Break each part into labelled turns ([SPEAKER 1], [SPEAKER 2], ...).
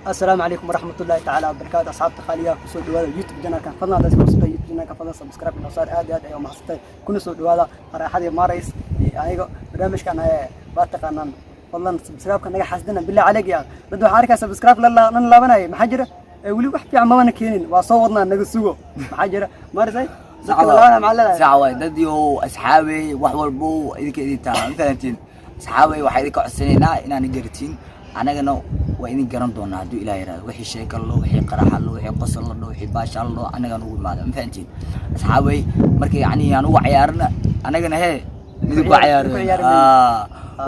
[SPEAKER 1] Asalaamu calaykum waraxmatullaahi tacaala wabarakaatu. Asxaabta qaaliga, kusoo dhawaada YouTube channelkan. Fadlan haddaad isku cusubtahay YouTube channelka, fadlan subscribe inoo saar. Aad iyo aad ayaa umahadsantahay. Kuna soo dhawaada qaraaxadii Maarays iyo aniga. Barnaamijkan waa taqaanaan. Fadlan subscribe-ka naga xasdina, billah caleyk. Ya dad waxaan arkaa subscribe la lan laabanaya. Maxaa jira? Weli wax fiican mamana keenin. Waa soo wadnaa, naga sugo. Maxaa jira, Maarays? Dadka la laabanaya maxaa leedahay?
[SPEAKER 2] Sax waay. Dad iyo asxaabey, wax walbo idinka idin taala, ma fahantiin? Asxaabey, waxaa idinka codsanaynaa inaan garatiin, anagana waa idin garan doonaa hadduu Ilaah yiraahdo. Wixii sheeko lo, wixii qaraxa lo, wixii qosol lo, wixii baashaal lo, anagana ugu imaada, ma fahantiin? Asxaabey, marka yacni aan ugu cayaarna, anagana hee idinku
[SPEAKER 1] Ku
[SPEAKER 2] cayaarna.
[SPEAKER 1] ciyaari.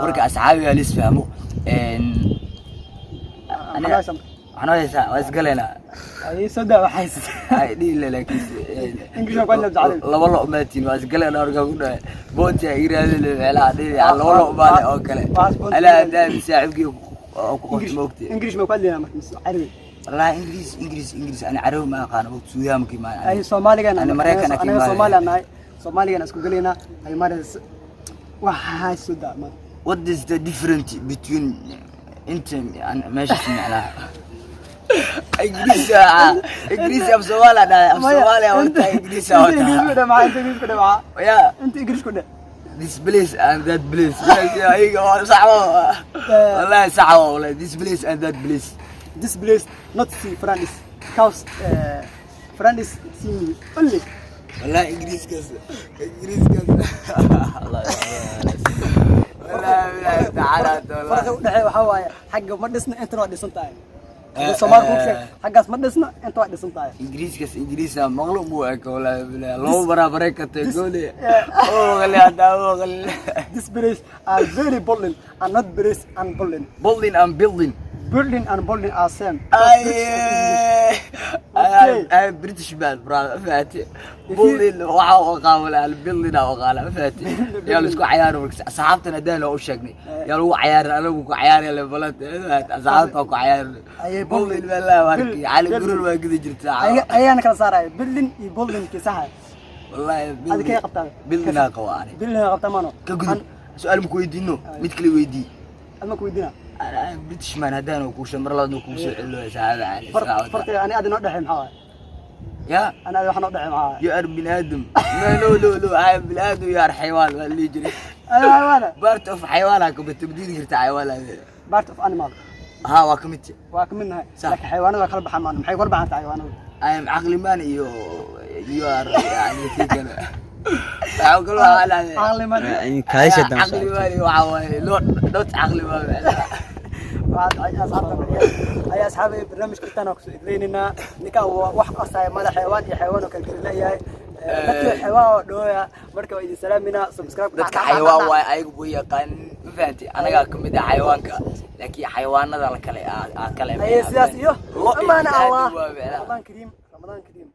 [SPEAKER 2] Marka asxaabi aa lis fahmo. Aniga waxaan haysaa, waa isgalaynaa.
[SPEAKER 1] Ay, soo daa, waxay haysatay.
[SPEAKER 2] Ay dhihi le, laakiin
[SPEAKER 1] English waa ku hadla carabi.
[SPEAKER 2] Laba lo maatiin, waa isgalayna. Markaa ku dhahay boonti ay yirahdeen meelaha dhihi laba lo maale oo kale.
[SPEAKER 1] Waxaas boonti.
[SPEAKER 2] Alaa hadaa saaxiibkii oo ku qorto, moogtay?
[SPEAKER 1] English ma ku hadlaynaa marka mise Carabi?
[SPEAKER 2] Wallahi Ingiriis, Ingiriis, Ingiriis ani Carabi ma aqaano, waqti Suudaan ma imaan.
[SPEAKER 1] Ay, Soomaaligana.
[SPEAKER 2] Ani Maraykan ka
[SPEAKER 1] anaga
[SPEAKER 2] imaaday.
[SPEAKER 1] Soomaaliya nahay, Soomaaligana isku galaynaa. Ay Maarays, waxaa soo daa ma
[SPEAKER 2] What is the difference between inta meesha macnaha Ingiriis, Ingiriis af Soomaaliya dhahay, af Soomaaliya wata, Ingiriis
[SPEAKER 1] Inta Ingiriis ku
[SPEAKER 2] wata.
[SPEAKER 1] dhe, maxaa inta Ingiriis ku dhe, maxaa?
[SPEAKER 2] Yeah.
[SPEAKER 1] Inta Ingiriis ku dhe.
[SPEAKER 2] This place and that place. Ayaga waa sax, wallahi sax, wallahi, this place and that place.
[SPEAKER 1] This place not see friends because friends see me only.
[SPEAKER 2] Wallahi Ingiriiskaas, Ingiriiskaas, wallahi billahi tacaala.
[SPEAKER 1] Farqiga u dhexeeya waxaa waaye xagga ma dhisna, intana waa dhisan tahay. Soomaali ku sheeg, xaggaas ma dhisna, inta waa dhisan tahay.
[SPEAKER 2] Ingiriiskaas Ingiriisa maqlo muu eko, wallahi billahi loo baraabaray kartay gooni oo qali hadda oo qali.
[SPEAKER 1] This place are very building and not place and building.
[SPEAKER 2] Building and building.
[SPEAKER 1] Building and building are same.
[SPEAKER 2] Ay.
[SPEAKER 1] Okay.
[SPEAKER 2] I am British man, brother, fahanti? Building waxa uu qaabala building aa qaala, fahanti? Yaa la isku cayaaro marka asxaabtan haddaan loo sheegnay, yaa lagu cayaarin, anagu ku cayaaraya le balanta, fahanti? Asxaabta ku cayaarin.
[SPEAKER 1] Ayay.
[SPEAKER 2] Building baa markii cali gurur waa gidi jirtaa.
[SPEAKER 1] Ayaana kala saaraya building iyo building kii saxa.
[SPEAKER 2] Wallahi.
[SPEAKER 1] Adi kay qabtaa?
[SPEAKER 2] Building aa qaba ani.
[SPEAKER 1] Building aa qabtaa maano?
[SPEAKER 2] Ka gudub, su'aal ma ku weydiino, mid kale weydii.
[SPEAKER 1] Ama ku weydiina.
[SPEAKER 2] Ana British man haddaan kuu shan mar labaad kugu soo celiyo saxaaba cali.
[SPEAKER 1] Farqiga ani adi noo dhexey maxaa waaye?
[SPEAKER 2] Ya.
[SPEAKER 1] Ani adi wax noo dhexey maxaa waaye?
[SPEAKER 2] You are bini aadam. No, no, no, no, I am bini aadam, you are xayawaan waa la dhihi jiray.
[SPEAKER 1] Ani xayawaana.
[SPEAKER 2] Part of xayawaanaa ka mid tabdiidi karta xayawaan.
[SPEAKER 1] Part of animal.
[SPEAKER 2] Ha, waa ka mid.
[SPEAKER 1] Waa ka mid nahay.
[SPEAKER 2] Sax.
[SPEAKER 1] Laakiin xayawaanada waa kala baxaan maano. Maxay kala baxaan xayawaanadu?
[SPEAKER 2] I am caqli man iyo you are yani kii kale waxaa kaloo waxaa
[SPEAKER 1] Caqli man.
[SPEAKER 3] Kaasha.
[SPEAKER 2] Caqli man iyo waxaa waaye not not caqli man.
[SPEAKER 1] Asxaabta ayaa asxaabay, barnaamijka intaan kusoo idleynaynaa. Ninkan waa wax qasaya madax, xayawaan iyo xayawaan oo kala kala leeyahay. Dadka xayawaan oo dhooya. Marka waa idin salaaminaa, subscribe.
[SPEAKER 2] Dadka xayawaan waaye ayagu buu yaqaanin, ma fahanti? Anagaa kamid ah xayawaanka, laakiin xayawaanada la kale aa kale.
[SPEAKER 1] Aye, sidaas iyo
[SPEAKER 2] Lo iyo
[SPEAKER 1] amaana
[SPEAKER 2] bini'aadam
[SPEAKER 1] Allah.
[SPEAKER 2] waa micnaha.
[SPEAKER 1] Ramadaan kariim, Ramadaan kariim.